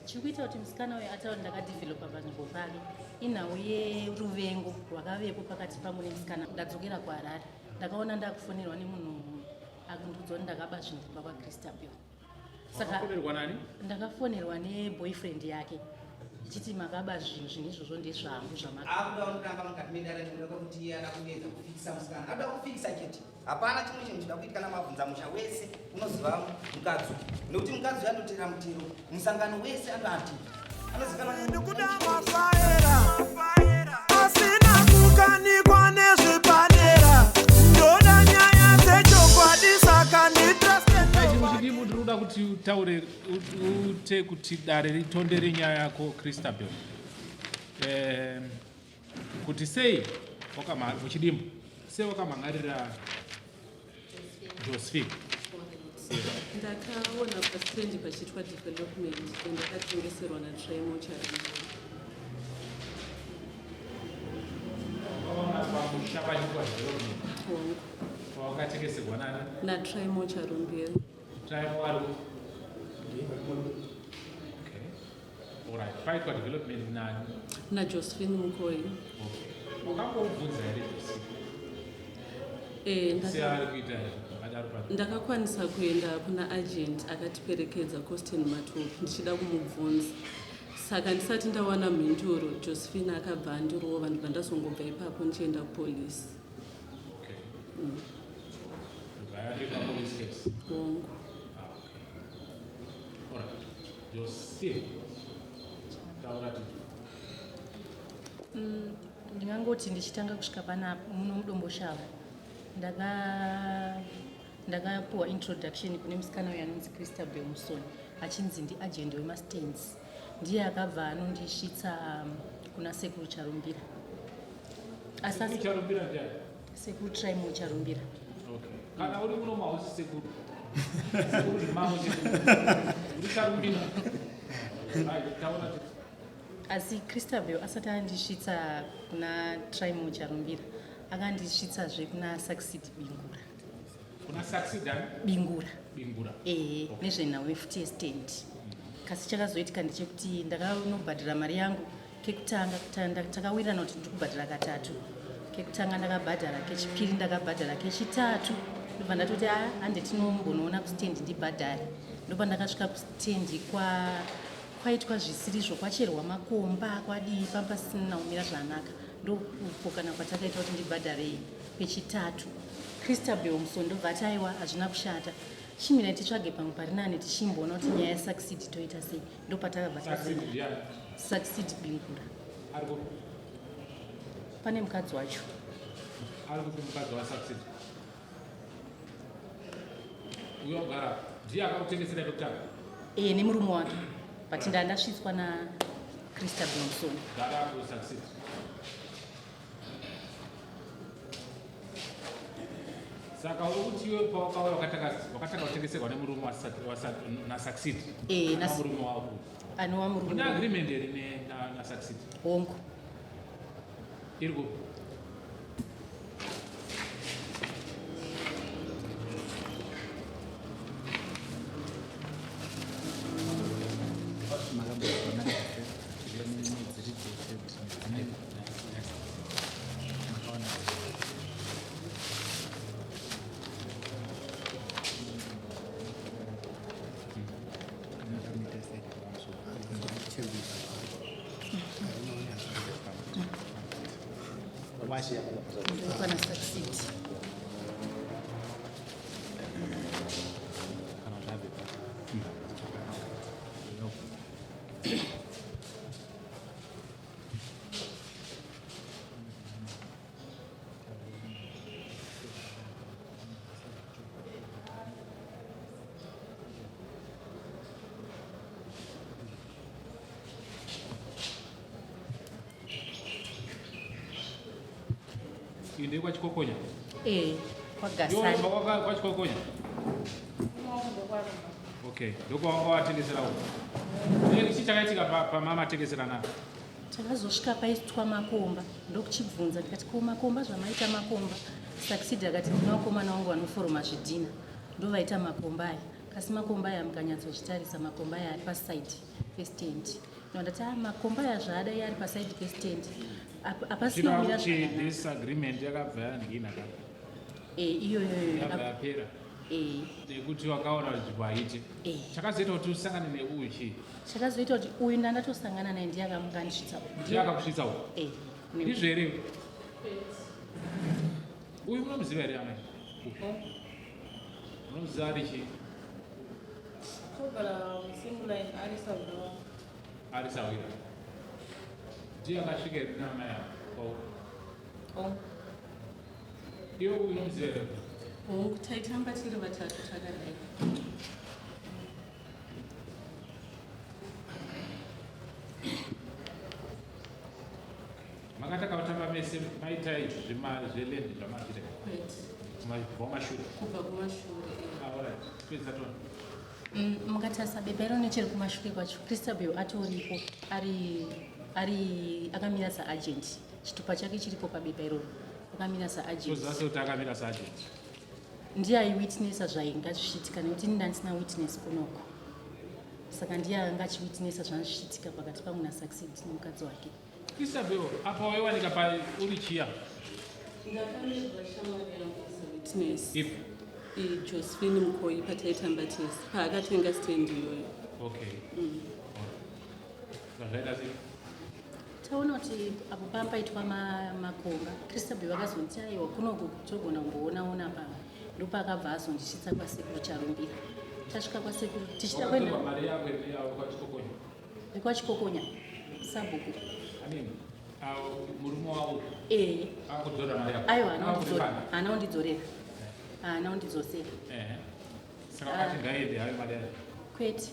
Chiri kuita kuti musikana uyu ataure ndakadevelopa panzvimbo pake inhau yeruvengo rwakavepo pakati pangu nemusikana. Ndadzokera kuHarare ndakaona ndakufonerwa nemunhu akundiudza kuti ndakaba zvinhu kumba kwaChristabel. Saka nani? Ndakafonerwa neboyfriend yake ichiti makaba zvinhu, zvinhu izvozvo ndezvangu zvamaka. Akuda unotamba mukati medare nekuda kwekuti iye ada kuedza kufikisa musikana. Akuda kufikisa chete. Hapana chimwe chinhu chida kuitika namabvunza musha wese unoziva mukadzi uyu. Nekuti mukadzi uyu anotera mutero, musangano wese anoati. Anozikanwa Ndikuda mafaera asina kukanikwa nezvepadera ndoda nyaya dzechokwadi saka Chidimbu ndiri kuda kuti utaure ute kuti dare ritondere nyaya yako Christabel. Eh, kuti sei muchidimbu sei wakamhan'arira Josephine? Ndakaona pastendi pachiitwa development ndakatengeserwa naTraimo Charumbira. Wakaona pamusha pachiitwa development Hongu. pawakatengeserwa nani? NaTraimo Charumbira. Traimo ari ku- Okay. Alright. Paitwa development nani? NaJosephine Mukoyi. Okay. Wakambobvunza here Josephine? Eh, Sei ari kuita zvakadaro pa? Ndakakwanisa kuenda kuna agent akatiperekedza Costin Matope ndichida kumubvunza. Saka ndisati ndawana mhinduro, Josephine akabva andirova ndibva ndazongobva ipapo ndichienda kupolice. Okay. Ndobva yandoita police case. Hongu. Ah, okay. Alright. Josephine. Taura titi. Ndingangoti ndichitanga kusvika panapa muno muDomboshava ndaka ndakapuwa introduction kune musikana uyu anonzi Christabel Musoni achinzi ndiagent wemastands ndiye akabva anondisvitsa kuna Sekuru Charumbira. Asi Sekuru Charumbira ndiani? Sekuru Trimo Charumbira. Okay. Kana uri muno mausi sekuru. Sekuru ndimamo sekuru. Uri Charumbira. Right, taura titi. Asi Christabel asati andisvitsa kuna Trimo Charumbira akandisvitsazve kuna Succeed Bingura. Kuna Succeed ani? Bingura. Bingura. Ehe, Okay. nezvenhau yefuti yestand. Kasi chakazoitika ndechekuti ndakanobhadhara mari yangu kekutanga, takawirirana kuti ndiri kubhadhara katatu. Kekutanga ndakabhadhara, kechipiri ndakabhadhara, kechitatu ndobva ndatoti ah, hande tinombonoona kustand ndibhadhare. Ndopandakasvika kustand kwaitwa zvisirizvo, kwacherwa makomba, kwadii, pamba pasina kumira zvakanaka. Ndokupokana kwatakaita kuti ndibhadhare pechitatu. Christabel Musondo ndobva ati aiwa hazvina kushata, chimirai titsvage pamwe pari nani tichimboona kuti nyaya yasucceed toita sei. Ndopatakabva Succeed ndiani? Succeed Bingura. Ari kupi? Pane mukadzi wacho. Ari kupi mukadzi wa Succeed? Uyo agara ndiye akakutengesera pekutanga? Eh, nemurume wake. But ndandasvitswa na Christabel Musondo. Gara ku Succeed. Saka uri kuti iwe pawakauya wakatanga kutengeserwa nemurume naSucceed? Eh, murume wako. Anova murume. Mune agreement here naSucceed? Hongu. Iri kupi? Pana succeed. Iyi ndekwachikokonya? Eh, kwaGasani. Kwachikokonya? Okay, ndokwawanga watengesera uko. Chii chakaitika pamamatengeserana? Takazosvika paitwa makomba ndokuchibvunza ndikati ko makomba zvamaita makomba? Succeed akati ndine vakomana vangu vanoforoma zvidhina ndovaita makomba aya. Kasi makomba aya mukanyatsozvitarisa makomba aya ari paside pestand. Ndati ah, makomba aya zvaadai ari paside pestand apasina kumira zvakanaka. This agreement yakabva yanhina ka? Eh, iyoyo yakabva yapera. Eh. Nekuti wakaona kuti nzvimbo haite. Eh. Chakazoita kuti usangane neuyu chii? Chakazoita kuti uyu ndandatosangana naye ndiye akamuka andisvitsa uku. Ndiye akakusvitsa uku? Eh. Ndizvo here? Uyu munomuziva here amai? Munomuziva ari chii? Togara musingle line ari sahwira. Ari sahwira. Ndiye akasvika here namai ava? Oh. Iwe uyu unomuziva here? Hongu, taitamba tiri vatatu takadai. Makatanga kutamba mese maita izvi zveland zvamachiita? Kwete. Kubva kumashure? Kubva kumashure. Ah, alright. Pedza tona. Mukatarisa bepa iro necheri kumashure kwacho, Christabel atoripo ari ari akamira saagent. Chitupa chake chiripo pabepa iroro. Akamira saagent. Toziva sekuti akamira saagent. Ndiye aiwitnessa zvainga zvichiitika nekuti ini ndandisina witness kunoko. Saka ndiye anga achiwitnessa zvanga zvichiitika pakati pangu naSucceed nemukadzi wake. Isabel, apa waiwanika pa uri chiya? Ndakamirwa shamwari yangu as a witness. If Josephine Mukoyi pataitamba tese paakatenga stand iyoyo. Okay. Zvaita sei? Taona kuti apo pamba paitwa makomba, Christabel vakazonditi aiwa kunoku togona kumboonaona pamwe. Ndopaakabva azondisvitsa kwasekuru Charumbira. Tasvika kwasekuru tichida kuenda mari yako here yavo kwaChikokonya? KwaChikokonya sabhuku. I mean, murume wavo. Eh. Akudzora mari yako. Aiwa, haana kundidzorera. Haana kundidzosera. Eh. Saka wakati ngaende hayo mari yacho. Kwete.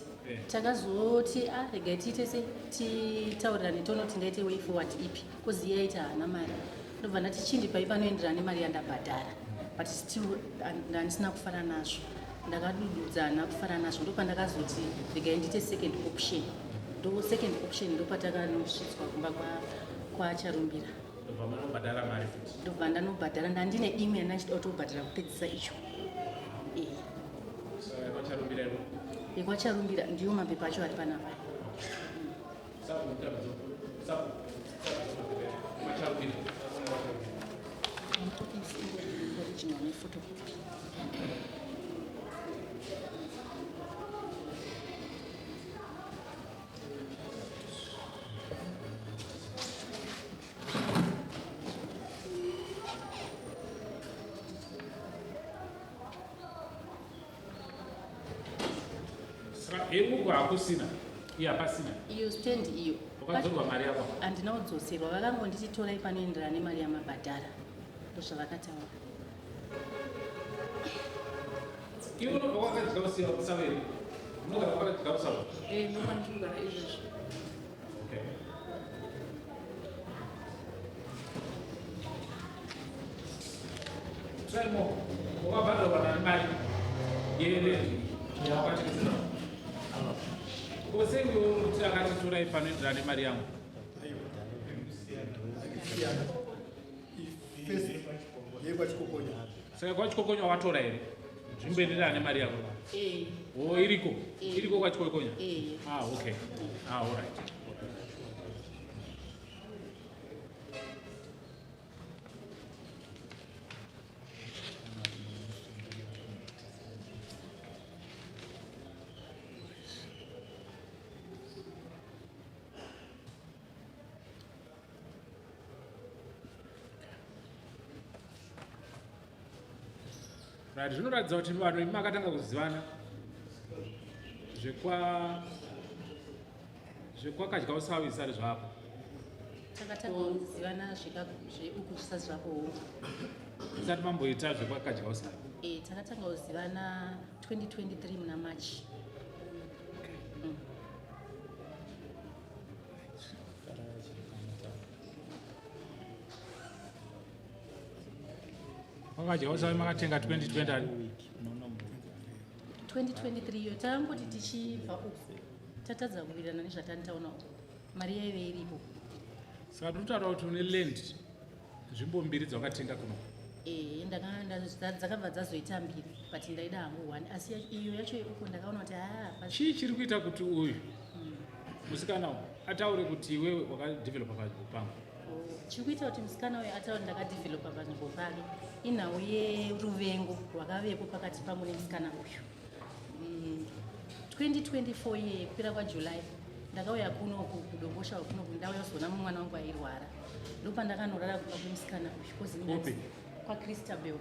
Takazoti ah regai tiite se titaurirane toona kuti tingaite way forward ipi cause iye aiti haana mari. Ndobva ndati chindipai panoenderana nemari yandabhadhara. But still ndandisina kufara nazvo. Ndakadududza handina kufara nazvo ndopandakazoti regai ndiite second option. Ndo second option ndopatakanosvitswa kumba kwaCharumbira. Ndobva manobhadhara mari futi. Ndobva ndanobhadhara ndandine imwe yandachida kutobhadhara kupedzisa icho. Eh. Saka yekwaCharumbira ipo? YekwaCharumbira ndiyo mapepa acho ari panapa. Original nephotocopy. Saka yeuko hakusina iyo hapasina. Iyo stand iyo. Wakadzorwa mari yako? Handina kudzoserwa, vakangonditi torai panoenderana nemari yamabhadhara. Ndozvavakataura. Iwe unobva kwakadya usiya usaveri. Unogara kwakadya usava. Eh, ndokwandigara izvezvi. Okay. Try more. Wakabhadharwa nani mari yeland yawakatengesera? Ko sei uyo kuti akati torai panoenderana nemari yangu? Saka kwaChikokonya watora here? Zvimboenderana nemari yako? Eh. Oh, iriko. Eh. Iriko kwaChikokonya? Eh. Ah, okay. Ah, all right. Right, zvinoratidza kuti vanhu imi makatanga kuzivana zvekwakadya usawi zvisati zvapo. Takatanga kuzivana zveuku zvisati zvapo hongu. Musati mamboita zvekwakadya usawi. Eh, takatanga kuzivana 2023 muna March. Kwakadya usawi makatenga 2020 2023 iyo tangoti tichibva uku tatadza kuwirirana nezvatanitaona uku mari yaive iripo. Saka tinotaura kuti une land nzvimbo mbiri dzawakatenga kuno. Ehe, dzakabva dzazoita mbiri but ndaida hangu one asi iyo yacho uko ndakaona kuti haa ah, chii chiri kuita kuti uyu musikana uyu ataure kuti iwewe wakadevelopa panzvimbo pangu? Oh, chiri kuita kuti musikana uyu ataure ndakadevelopa panzvimbo pake inhau yeruvengo rwakavepo pakati pangu nemusikana uyu. 2024 iye kupera kwaJuly ndakauya kunoku kuDombosha kunoku, ndauya kuzoona mumwana wangu airwara, ndopandakanorara kumba kwemusikana uyu kozi Kupi? kwaChristabel.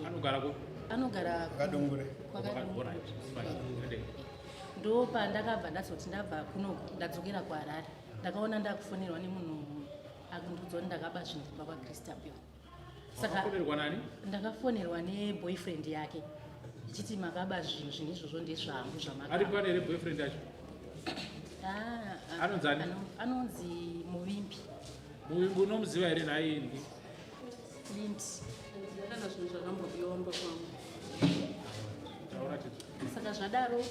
Anogara ku Anogara Kwakadungure. Kwakadungure. Alright, fine. Ende. Ndopandakabva ndazoti ndabva kunoku ndadzokera kuHarare, ndakaona ndakufonerwa nemunhu akundiudza kuti ndakaba zvinhu kumba kwaChristabel. Saka Wakafonerwa nani? Ndakafonerwa neboyfriend yake ichiti makaba zvinhu, zvinhu izvozvo ndezvangu Ari zvamakaba. pane here boyfriend yacho? Ah, ah, Anonzi ani? Anonzi Muvimbi. Muvimbi unomuziva here nhai? Lindi. Handina kana zvinhu zvakambobiwa mumba kwangu. Taura titi. Saka zvadaro,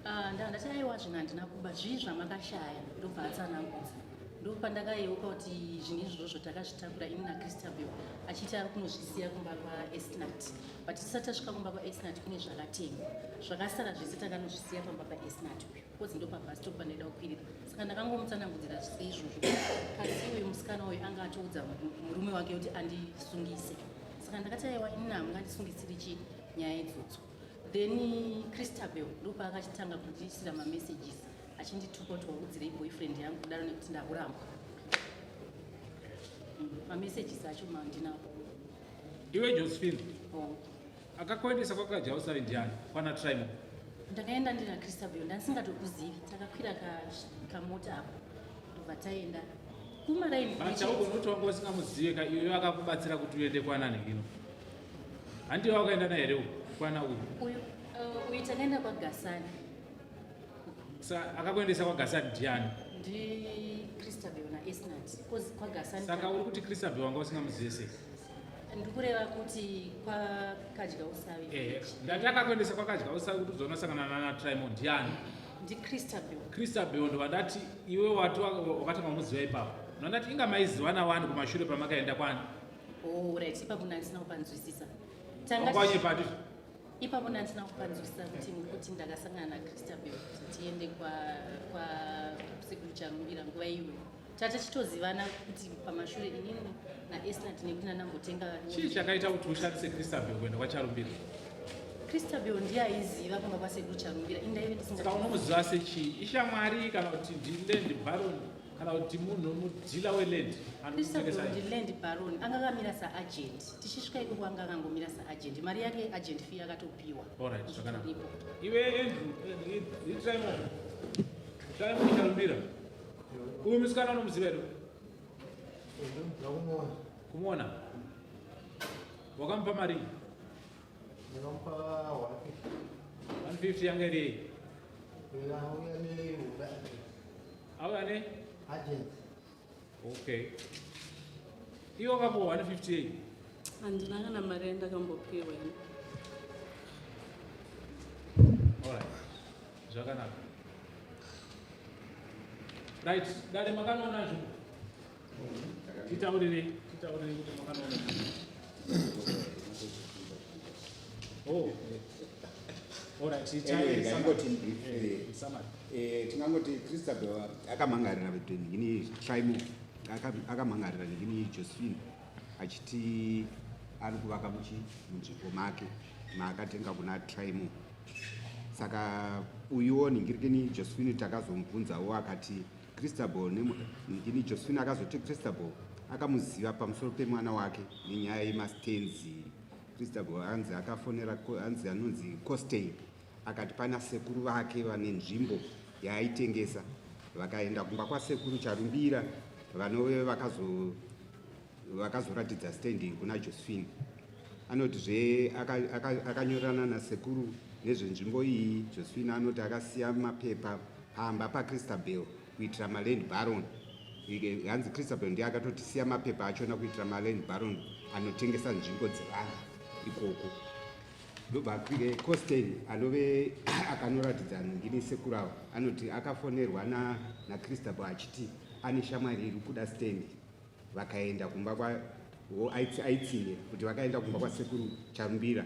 ah, ndati aiwa, zvinhu handina kuba, zvii zvamakashaya? Ndobva atsanangudza, ndopandakayeuka kuti zvinhu izvozvo takazvitakura ini naChristabel, achiti ari kunozvisiya kumba kwaEsnat, but tisati tasvika kumba kwaEsnat kune zvakatengwa, zvakasara zvese takanozvisiya pamba paEsnat uyu kozi ndopabus stop pandaida kukwirira. Saka ndakangomutsanangudzira zvise izvozvo, kasi uyu musikana uyu anga atoudza murume wake kuti andisungise. Saka ndakati aiwa, inini hamungandisungisiri chi nyaya idzodzo. Then Christabel ndopaakachitanga kundiisira mamessages achindituka kuti waudzirei boyfriend yangu kudaro nekuti ndakurambwa. Mamessages acho mandinawo. Iwe Josephine, Oh. akakuendesa kwakadya usavi ndiani, kwana Trimo? Ndakaenda ndina Christabel, ndandisingatokuzivi. Takakwira kamota apo ndobva taenda kumaraini. Machauko unoti wanga usingamuzive ka, iwe akakubatsira kuti uende kwanani hino? Handiwe wakaenda naye here uku kwana uyu? Uyu uyu takaenda kwaGasani. Sa akakuendesa kwaGasani ndiani? NdiChristabel naEsnat kozi kwaGasani. Saka uri kuti Christabel wanga usingamuzive sei? Ndikureva kuti kwakadya usavi. Ehe, ndati akakuendesa kwakadya usavi kuti uzonosangana nana Trimo ndiani? NdiChristabel. Christabel ndo vandati iwe wati wakatanga kumuziva ipapo. Ndandati inga maizivana wani kumashure pamakaenda kwani? Oh, right, ipapo ndandisina kupanzwisisa. Tanga Wakwanye pati? Ipapo ndandisina kupanzwisisa kuti muri kuti ndakasangana naChristabel kuti tiende kwa sekuru Charumbira nguva iyoyo tata chitozivana kuti pamashure inini naEsnat nekuti nandambotenga. Chii chakaita kuti ushandise Christabel kuenda kwaCharumbira? Christabel ndiye aiziva kumba kwasekuru Charumbira, indaive Saka ndisinga. unomuziva sechii? Ishamwari kana kuti ndiland baron kana kuti munhu mudealer weland? Christabel Anotengesa? ndiland baron, anga akamira saagent. Tichisvika ikoko anga akangomira saagent, mari yake agent fee akatopiwa. Alright, zvakanaka. Ichitoripo. Iwe Andrew, Trimo, Trimo Charumbira, uyu musikana unomuziva here? Ndakumuona. Kumuona, wakamupa mari? Ndakamupa 150. 150 yanga iri yei? Auya nehuda. Auya ne Agent. Okay, iwe wakapuwa 150 yei? Handina kana mari yandakambopiwa ini. Alright, zvakanaka. Right, dare, makanoona zvinhu, titaurirei, titaurirei kuti makanoona zvinhu. Oh, alright. Anyway, ngangoti in brief, Summary. Tingangoti Christabel akamangarira ini Trimo, akamangarira ini Josephine achiti ari kuvaka muchi munzvimbo make maakatenga kuna Trimo. Saka uyuwo ningirikini Josephine takazomubvunzawo, akati Christabel ningini Josephine akazoti Christabel akamuziva pamusoro pemwana wake nenyaya yemastands. Christabel anzi akafonera anzi anonzi Costain, akati pana sekuru vake vane nzvimbo yaaitengesa. Vakaenda kumba kwasekuru Charumbira, vanove vakazoratidza stand kuna Josephine. Anotizve akanyorana nasekuru nezvenzvimbo iyi. Josephine anoti akasiya mapepa pamba paChristabel kuitira maland baron. Hanzi Christabel ndiye akatoti siya mapepa achona kuitira maland baron anotengesa nzvimbo dzevanhu ikoko. Ndobva Costain anove akanoratidza ngini sekuru avo anoti akafonerwa naChristabel achiti ane shamwari iri kuda stand. Vakaenda kumba. Aitsinhira kuti vakaenda kumba kwasekuru Charumbira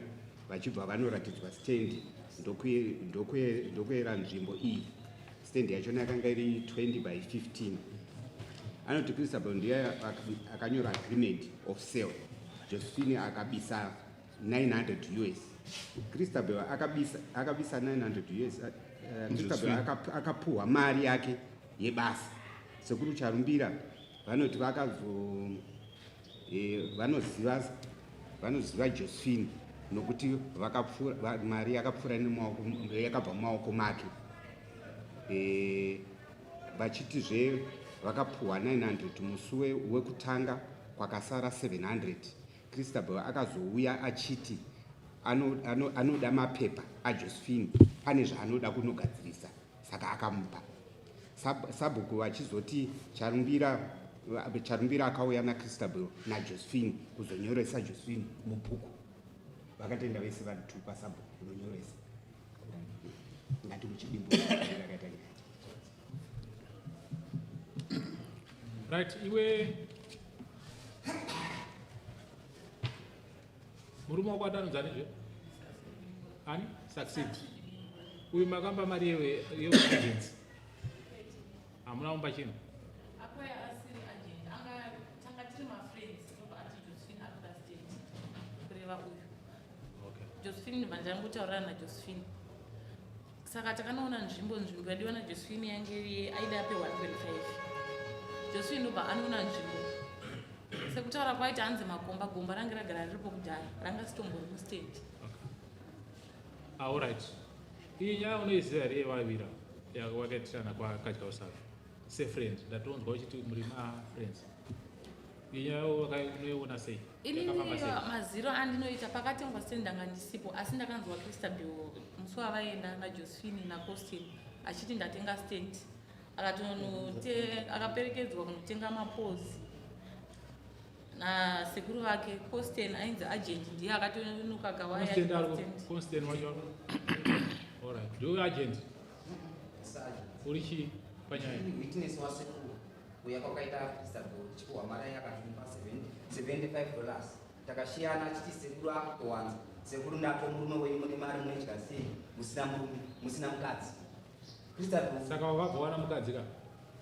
vachibva vanoratidzwa stand ndokuera nzvimbo iyi. Stand yachona yakanga iri 20 by 15. Anoti Christabel ndiye akanyora agreement of sale. Josephine akabisa 900 US. Christabel akabisa, akabisa 900 US. Christabel akapuhwa mari yake yebasa. Sekuru Charumbira vanoti vakazo vanoziva vanoziva Josephine nokuti vakapfuura mari yakapfuura nemaoko yakabva mumaoko make vachitizve vakapuhwa 900 musi wekutanga kwakasara 700. Christabel akazouya achiti anoda ano, ano mapepa aJosephine pane zvaanoda kunogadzirisa saka akamupa. Sabhuku vachizoti Charumbira Charumbira akauya naChristabel naJosephine kuzonyoresa Josephine mubhuku. Vakatenda vese vari tu kwasabhuku kunonyoresa. Ngati muchidimbu rakaita nyaya. Right, iwe murume wako atanonzani zve ani succeed uyu makamba mari yeagency hamuna kumba chinhu. Akauya asiri agent, anga tanga tiri mafriends, ndobva ati Josephine akuda stand, kureva uyu. Josephine, ndobva ndangotaurirana naJosephine, saka takanoona nzvimbo. Nzvimbo yadiwa naJosephine yange iri aida ape 1.5. Josephine ndobva anoona nzvimbo, sekutaura kwaita hanzi makomba, gomba range ragara riripo kudhara, ranga sitombori mustand. Ah, alright, iyi nyaya unoiziva here yevavira wakaitirana kwakadya usavi sefriend? Ndatonzwa uchiti muri mafriends. Iyi nyaya unoiona sei? Inini Yakafamba sei? Maziro andinoita, pakatengwa stand ndanga ndisipo, asi ndakanzwa Christabel musi wavaenda naJosephine naCostin achiti ndatenga stand, akaperekedzwa kunotenga mapozi nasekuru vake Costin, ainzi agent, ndiye akatonuka Constant kawaya. ari Constant wacho alright, ndiwe agent? Uri chii panyaya? Witness wasekuru uya kwakaita Christabel tichipuhwa mari yakatipa $75, takashiyana achiti sekuru akutowanza. Sekuru, ndato murume wenyu, mune mari, munoidya sei musina murume, musina mukadzi? Christabel. Saka wakabva wana mukadzi ka?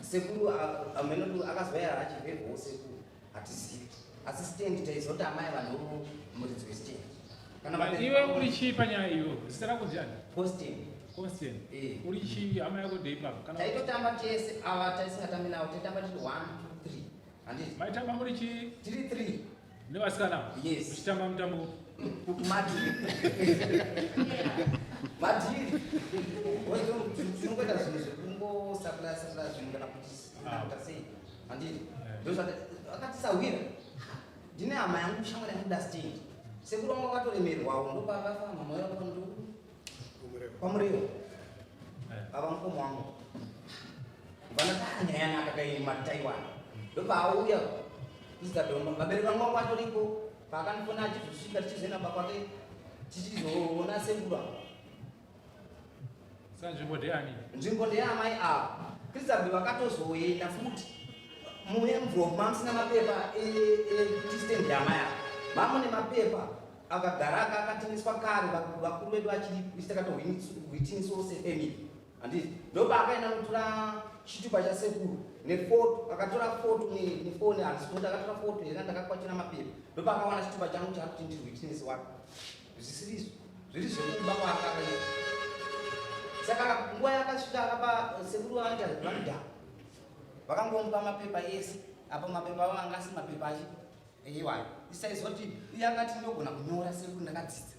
Sekuru amenotu akazouya achivhevhawo sekuru, hatizivi, asi stand taizoti amai vanhu muridzi westand kana vabereki Iwe uri chii panyaya iwe? Zita rako ndiani? Constant. Constant. Eh. Uri chii? Hama yako ndeipapo kana? Taitotamba tese ava, taisingatambi navo, taitamba tiri 1 2 3, handiti? Maitamba muri chii? Tiri 3. Nevasikana? Yes. Muchitamba mutambo? Madhiri, madhiri. Tinongoita zvinhu zvekungosapula sapula zvinhu kana kuti kuita sei, handiti? Akatisahwira, ndine hama yangu, shamwari yangu, da stand. Sekuru vangu vakatoremerwawo, ndopakafa mama yangu kwaMurewa, baba mukoma wangu. Vanakanyaya yanaka kaimataiwan, ndopaauya Isabel, vabereki vangu vangu vatoripo paakandifona, achizosvika tichizoenda kumba kwake, tichizoona sekuru ava. Saka nzvimbo ndeyani? Nzvimbo ndeyamai ava. Christabel vakatozoenda futi muenvelope mamusina mapepa ekuti stand yamai ava, mamune mapepa akagara akatengeswa kare, vakuru vedu vachiripo, isi takatohwitinisawo sefamily, handiti? Ndopaakaenda kutora chitupa chasekuru nefoto, akatora foto nefoni, handisi kuti akatora foto here, ndakakwachira mapepa, ndopaakawana chitupa changu chakuti ndiri witness wake, zvisirizvo, zviri zvekuba kwaakakaita. Saka nguva yakasvika akapa sekuru vanoita vanodhaka, vakangomupa mapepa ese apa, mapepa avo anga asi mapepa achi iwayo isaizoti iye akati ndogona kunyora sekuru, ndakadzidza,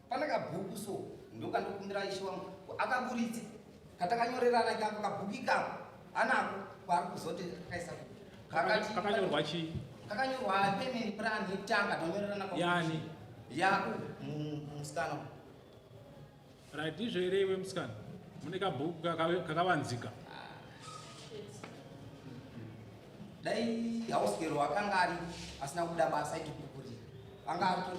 pane kabhuku, so ndokandokumbira ishe wangu akaburitse katakanyorerana ikako, kabhuku ikako anako kwaari kuzoti akaisa. Kakanyorwa chii? Kakanyorwa payment plan yekutanga tonyorerana. Yani? Yako musikana. Right, ndizvo here iwe musikana? Mune kabhuku kakavanzika? Dai hausigero akanga ari asina kubuda basa aitopupurira, anga aritori.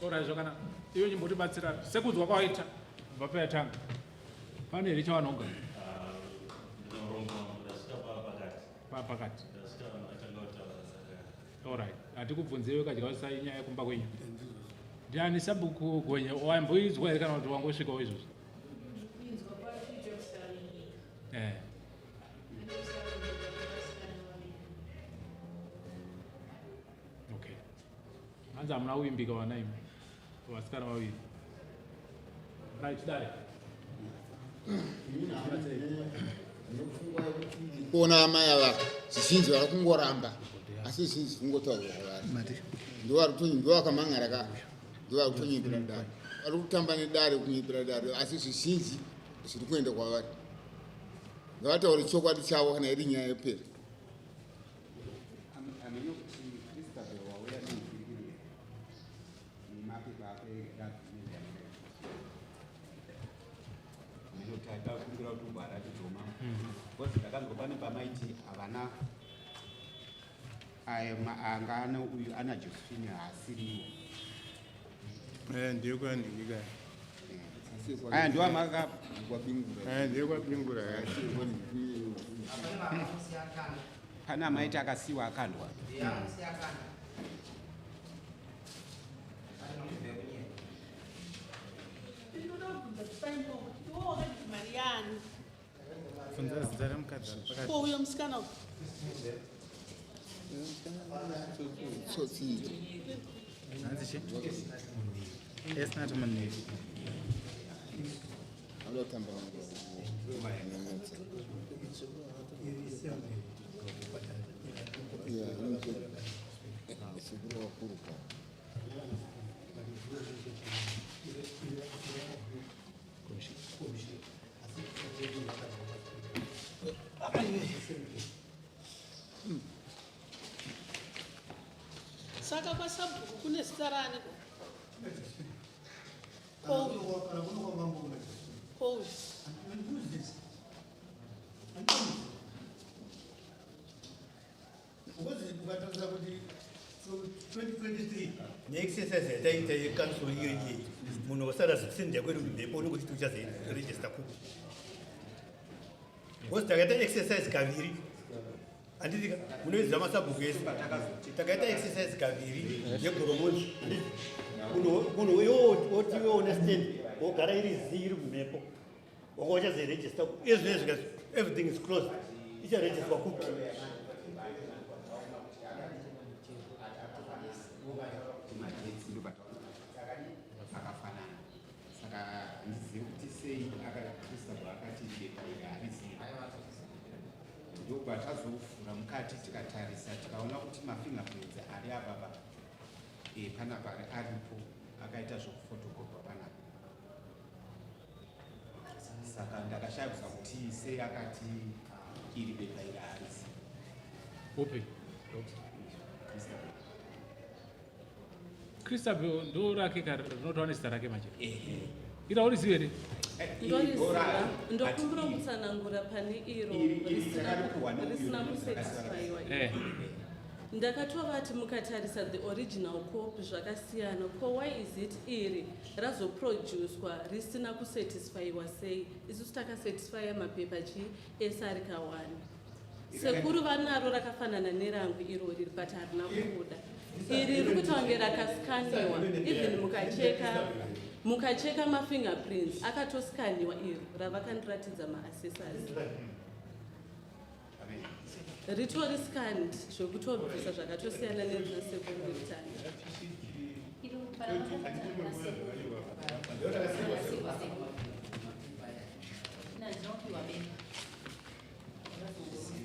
Alright, zvakanaka. Iwe chimbotibatsira sekunzwa kwawaita kubva payatanga, pane here chavanonga? Ndinoronga, ndasvika papakati. Papakati. Ndasvika vanhu vatanga kutaura, saka Alright, hatikubvunziwe kadya usai nyaya yekumba kwenyu. Ndiani sabhuku gonye wamboidzwa here kana kuti wangosvikawo izvozvo? Eh. Okay. Hanzi hamuna kuvimbika vana imi. Vasikana vaviri. Right, dare. Kuona amai ava zvizhinji vari kungoramba asi zvizhinji zviri kungotaurwa kwavari ndovakamhan'ara ka ndovari kutonyepera dare vari kutamba nedare kunyepera dare asi zvizhinji zviri kuenda kwavari ngavataure chokwadi chavo kana iri nyaya yepera Hameno kuti Christabel wauya neigirigiri nemapepa ako eagreement hameno kuti atakumbira kuti umboaratidzawo mama because ndakanzwa pane pamaiti havana aya anga ana uyu ana Josephine haasiriwo. Ndiye kwanhingika. Aya ndiwo amaka Ndiye kwabingura. Pane amaiti akasiwa akandwa. Bvunza zita remukadzi ari pakati. Ko uyo musikana uyu? Tsotsi. Hanzi chi? Esnat Muneri. Anoda kutamba. Sekuru vakuru ka. Saka kwasabhuku kune zita raani ko? Ko uyu? Ko uyu? Ukatarisa kuti 2023 neexercise yataita yecouncil iyo iyeyi, munhu wasara zvisendya kwedu kuti mhepo unenge uchiti uchazoregister kupi, because takaita exercise kaviri, handitika? Munoiziva masabhuku ese, takaita exercise kaviri yegoromonzi, handiti? Munhu woti iwe une stand wogara iri zii iri mumhepo, wanga uchazoiregister izvezvi, everything is closed, icharegisterwa kupi? Madates akafanana, saka handizivi kuti sei Christabel akati bepa iri harizivi. Ndobva tazovhura mukati tikatarisa, tikaona kuti mafingerprints ari apapa panapa aripo, akaita zvokufotokopwa panapa. Saka ndakashaya kuziva kuti sei akati iri bepa iri harizivi. Upi? Christabel. Christabel ndo rake rinotaura nezita rake manje. Ira urizivi here? Ndoriziva, ndokumbira kutsanangura pane iro risina kusatisfyiwa. Ndakatovati mukatarisa the original copy zvakasiyana. Ko why is it iri razoproducwa risina kusatisfyiwa sei? Isusu takasatisfya mapepa chi ese ari kawani. Sekuru vanaro rakafanana nerangu irori, but harina kubuda. Iri riri kuita kunge rakaskaniwa. Even mukacheka mafingerprints akatoskaniwa. Iro ravakandiratidza maassessors ritori scanned zvekutobvisa, zvakatosiyana nerina sekuru vekutanga. Iro parakatanga sekuru. Rakasiwa sekuru. Ndinopiwa bepa. Rakazongosiwa.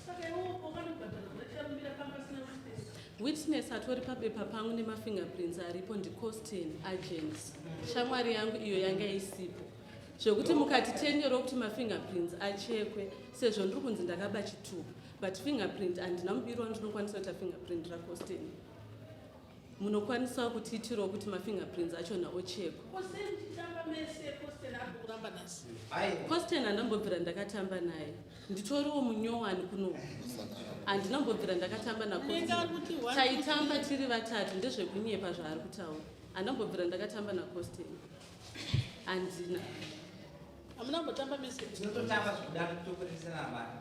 Saka iwowo wakanobhadhara zvachambira panga pasina witness? Witness atori pabepa pangu nemafingerprints aripo ndicostin agent, shamwari yangu iyo yanga isipo, zvekuti mukati tenyero kuti mafingerprints achekwe sezvo ndiri kunzi ndakaba chitupa, but fingerprint handina mubiri wandinokwanisa kuita fingerprint racostin. Munokwanisawo kutiitirawo kuti mafingerprints achona ochekwa. Ko sei muchitamba mese Costain ari kuramba nhasi? Costain handambobvira ndakatamba naye. Nditoriwo munyowani kuno. Handinambobvira ndakatamba Unenge ari kuti naCostain. one, Taitamba tiri vatatu ndezvekunyepa zvaari kutaura. Handambobvira ndakatamba naCostain. Handina. Hamuna kumbotamba mese. Tinototamba zvekuda kutokoresana mari.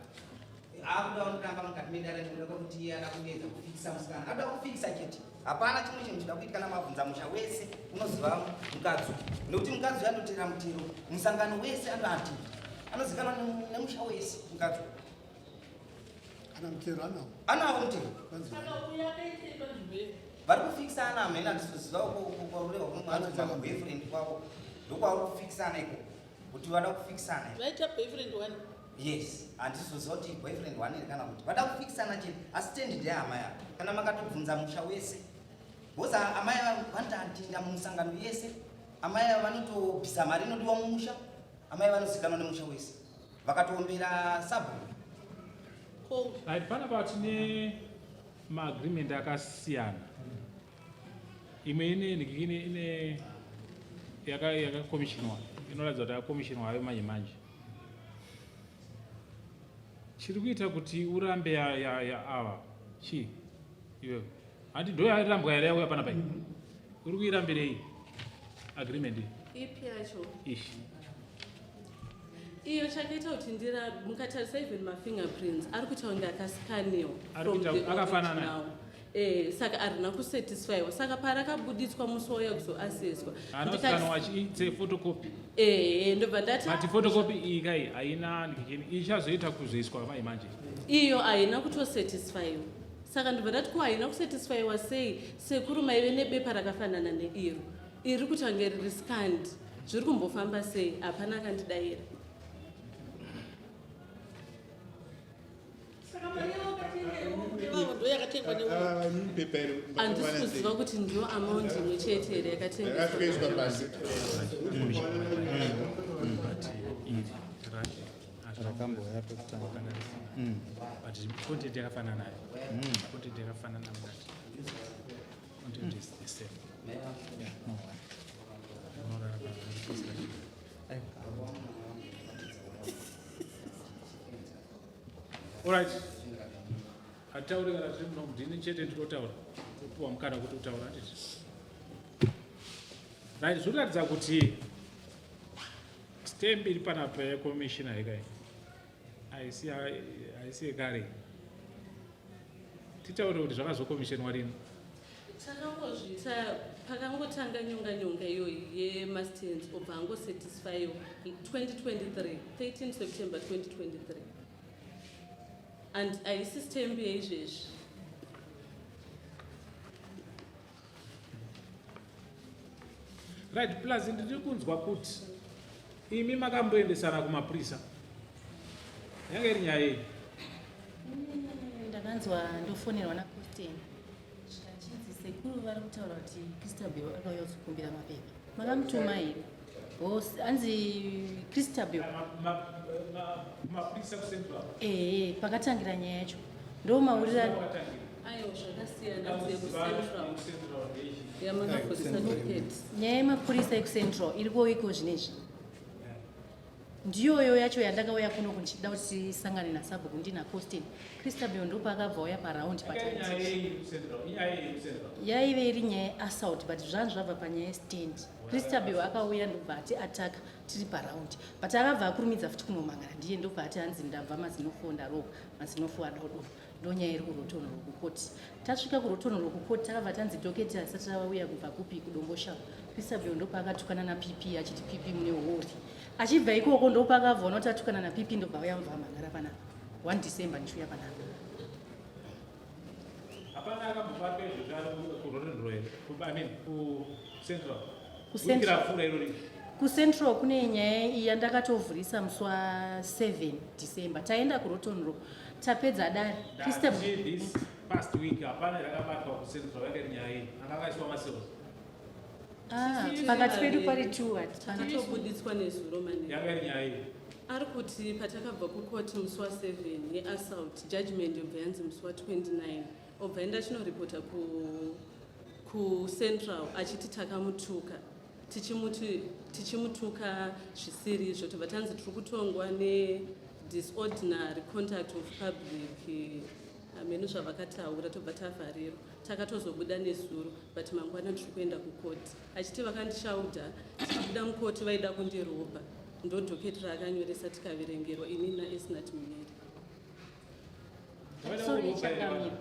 Akuda unotamba mukati medare nekuda kwekuti iye ada kunetsa kufikisa musikana. Akuda kufikisa chete. Hapana chimwe chinhu chida kuitika namabvunza musha wese unoziva mukadzi uyu. Nekuti mukadzi uyu anotera mutero. Musangano wese anoati. Anozikanwa nemusha wese mukadzi uyu. Ana mutero anawo. Anawo mutero. Saka uyu akaitei panzvimbo yedu? Vari kufikisana hamene handisizoziva kwaurehwa kumwe boyfriend kwavo. Ndokwauri kufikisana ikoko. Kuti vada kufikisana. Vaita boyfriend one. Yes, handizoziva kuti boyfriend one here kana kuti vada kufikisana chete asi tendi ndeyehama yavo kana makatobvunza musha wese because amai ava vanotoatinda mumusangano yese amai ava vanotobvisa mari inodiwa mumusha amai vanozikanwa nemusha wese vakatoombera sabhuku. Right, panapa tine maagreement akasiyana. Imwe ine ine ine yakakomishinwa inoratidza kuti yakakomishinwa ayo manje manje. Chiri kuita kuti urambe ya, ya, ya ava chii iwewe handi ndo yarambwa here yauya panapa iyi uri kuirambirei agreement iyi Ipi yacho? ishi Iyo chakaita kuti ndira mukatarisa even mafingerprints ari kuita kunge akaskaniwa Ari from kuita the akafanana. original. Eh, saka harina kusatisfyiwa saka parakabuditswa musi wauya kuzoaseswa haana kusikanwa it's photocopy. Eh, ndobva ndati But photocopy iyi kai haina ndikini ichazoita kuzoiswa mai manje. Iyo haina kutosatisfyiwa saka ndobva ndati ko haina kusatisfyiwa sei sekuru maive nebepa rakafanana neiro iri kutange riri scanned zviri kumbofamba sei hapana akandidayira. Saka mari yawakatenga iwe ndo yakatengwa neuyu. Handisi kuziva kuti ndiyo amount imwe chete here Yakatoiswa pasi. Rakambouya pekutanga. But content yakafanana nayo. Content yakafanana mukati. Content is the same. Unorara pa- Alright. Hatauri kana tiri muno ndini chete ndinotaura. Topiwa mukana kuti utaura handiti. Right, zvinoratidza kuti stamp iri panapa yekomishina yekai haisi yekare. Titaure kuti zvakazokomishenwa rini. Takangozviita pakangotanga nyonga nyonga iyoyi yemastands obva angosatisfyiwa 2023 13 September 2023 and haisi stamp yeizvezvi. Right, plus ndiri kunzwa kuti imi makamboendesana kumapurisa. Yanga iri nyaya yei? Ndakanzwa ndofonerwa naCostain zvichinzi sekuru vari kutaura kuti Christabel akauya kuzokumbira mapepa. Makamutuma here? Boss, hanzi Christabel. Mapurisa kuCentral. Ehe, pakatangira nyaya yacho. Ndomaurira Aiwa zvakasiyana dzekuCentral yamakavhurisa docket. Nyaya yemapurisa ekuCentral iriko iko zvinezvi. Ndiyoyo yacho yandakauya kuno ndichida kuti tisangane nasabhuku ndina Costain. Christabel ndopaakabva auya paraundi patati. Yaive iri nyaya yeassault but zvanhu zvabva panyaya yestand. Christabel akauya ndobva ati ataka tiri paraundi. But akabva akurumidza futi kunomangana ndiye ndobva ati hanzi ndabva mazinofo ndarohwa mazinofo adodo. Ndonyaya iri kuRoton rwekukoti. Tasvika kuRoton rwekukoti takabva tanzi docket asati rauya kubva kupi kuDomboshawa. Christabel ndopaakatukana naPP achiti PP mune hori. Achibva ikoko ndopaakabva kuti atukana naPP ndobva auya mubva amhangara panapa. 1 December ndichiuya panapa. Hapana akambobatwa izvozvo ari kuRoton here? I mean kuCentral. KuCentral. Wiki rapfuura irori. KuCentral kune nyaya iyi yandakatovhurisa musi wa7 December. Taenda kuRoton Row. Tapedza dare. Ndati this past week hapana yakabatwa kuCentral yanga iri nyaya iyi. Anga akaiswa macells. Ah, pakati pedu pari two hati. Takatobuditswa nezuro manheru. Yanga iri nyaya iyi. Ari kuti patakabva kukoti musi wa7 yeassault judgment yobva yanzi musi wa29 obva enda chinoripota kucentral achiti takamutuka tichimuti tichimutuka zvisiri izvo tobva tanzi tiri kutongwa nedisordinary contact of public hameno zvavakataura tobva tavharirwa takatozobuda nezuro but mangwana tiri kuenda kukoti achiti vakandishaudha tichibuda mukoti vaida kundirobha ndodhoketi raakanyoresa tikaverengerwa ini naesnat muneri Sorry, chakamira.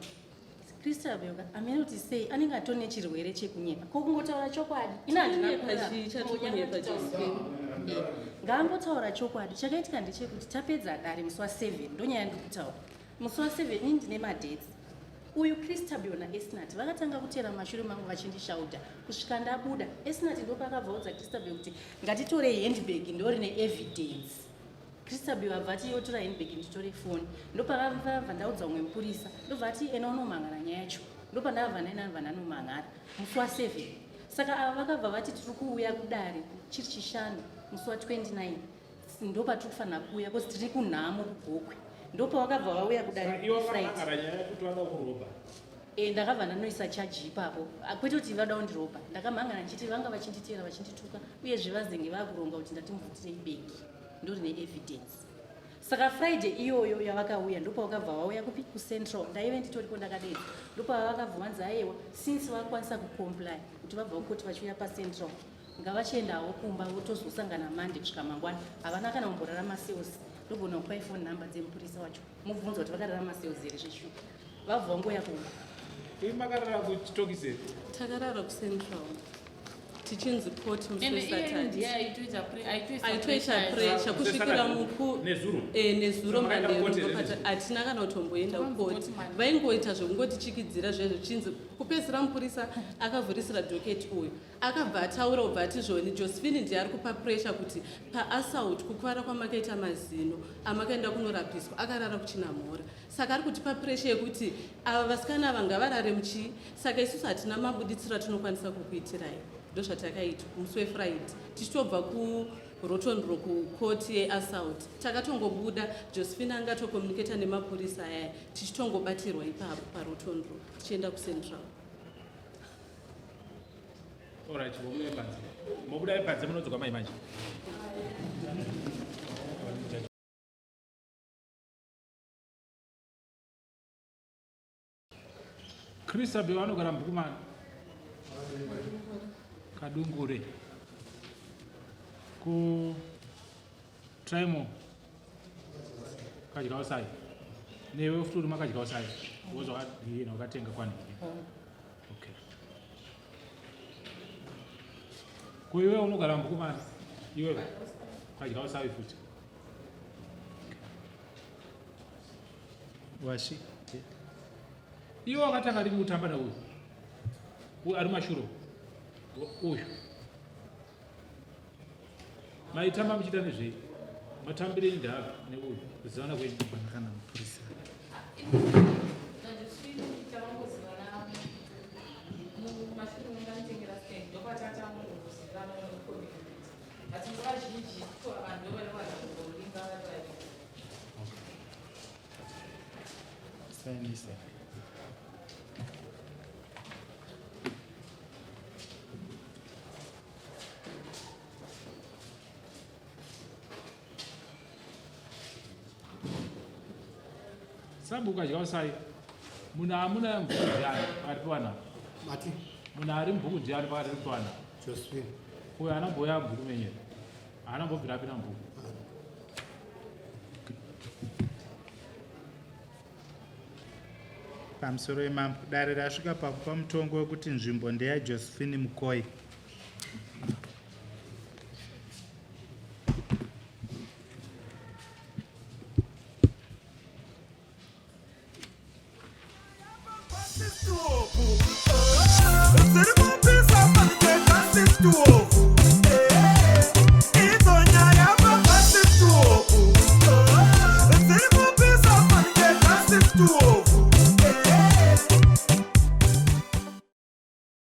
Christabel amene kuti sei anenge atori nechirwere chekunyepa ko kungotaura chokwadi ini handina Kunyepa chii chatikunyepa Josephine? Eh, ngaambotaura chokwadi chakaitika ndechekuti tapedza dare musi wa7 ndonyaya ndiri kutaura musi wa7 ini ndine madates uyu Christabel naEsnat vakatanga kuteera mumashure mangu vachindishauda kusvika ndabuda Esnat ndopakabva udza Christabel kuti ngatitorei handbag ndorine evidence Christabel abva ati yotora handbag nditore foni ndopakabva ndaudza umwe mupurisa ndobva ati ena unomhangara nyaya yacho ndopandakabva ndaenda ndobva ndanomhangara musi wa7 saka ava vakabva vati tiri kuuya kudare chiri chishanu musi wa29 ndopatiri kufanira kuuya bcause tiri kunhamo kugokwe ndopavakabva vauya kudare Iwe Friday. wakamhangara nyaya yekuti vada kurobha. E, ndakabva ndanoisa chaji ipapo Ah, kwete kuti vada kundirobha ndakamhangana ndichiti vanga vachinditeera vachindituka uyezve vazenge vakuronga kuti ndatimubvutirei bhegi ndorine evidence saka friday iyoyo yavakauya ndopavakabva vauya kupi kucentral ndaive nditoriko ndakadedza ndopavakabva vanzi aiwa since vakwanisa kucomply kuti vabva kukoti vachiuya pacentral ngavachiendawo kumba votozosangana mande kusvika mangwana havana kana kumborara macells ndogona kupai phone number dzemupurisa wacho mubvunza kuti vakarara macells here zveshuwa vabva vangoya kumba Imi makarara kuchitokisi here? Takarara kucentral tichinzi court musi Ende iye weSaturday. ndiye aitoita pre- aitoisa aitoita pressure. pressure kusvikira muku Nezuro? Eh, nezuro So makaenda manheru kukoti here ndopata nezuro? hatina kana kutomboenda Takanzi kukoti koti manheru. vaingoita zvekungotichikidzira zvezvo chinzi kupedzisira mupurisa akavhurisira dhoketi uyu akabva ataura ubva ati zvoni josephine ndiye ari kupa pressure kuti paassault kukuvara kwamakaita mazino amakaenda kunorapiswa akarara kuchinamhora saka ari kutipa pressure yekuti ava vasikana ava ngavarare muchii saka isusu hatina mabuditsiro atinokwanisa kukuitirai ndozvatakaitwa musi wefriday tichitobva kurotondro kukoti yeassault takatongobuda josephine anga atokomuniketa nemapurisa ayaya tichitongobatirwa ipapo parotondro tichienda kucentral Alright, mobuda panze. Mobuda panze munodzoka mai manje. Christabel vanogara Mbukumani. Kadungure. Ku Trimo. Kadya usai. Newe futi uri makadya usai. Wozvakadiyena wakatenga kwanhingi. Okay. Ko iwe unogara Mbukumani? Iwe kadya usai futi. Washi. Iwe wakatanga rini kutamba nauyu? Uyu ari mashuro. Uyu. Maitamba muchiita nezvei? Matambire indava neuyu kuzivana kwenyu. Kana mupurisa. NaJosephine tavangozivana mumashure manganditengera stand ndopatatangozivana nekucommunicate but nguva zhinji vanhu ndovanowanza kungoringa vari vaviri. Sainisa. Sambu ukadya usai. Munhu amuna mubhuku ndiani pakati pevanhu ava? Mati. Munhu ari mubhuku ndiani pakati pevanhu ava? Josephine. Uyo haana mbouya mubhuku menyere. Haana mbobvira apinda mubhuku. Pamusoro yemambo, dare rasvika pakupa mutongo wekuti nzvimbo ndeyaJosephine Mukoyi. Dziri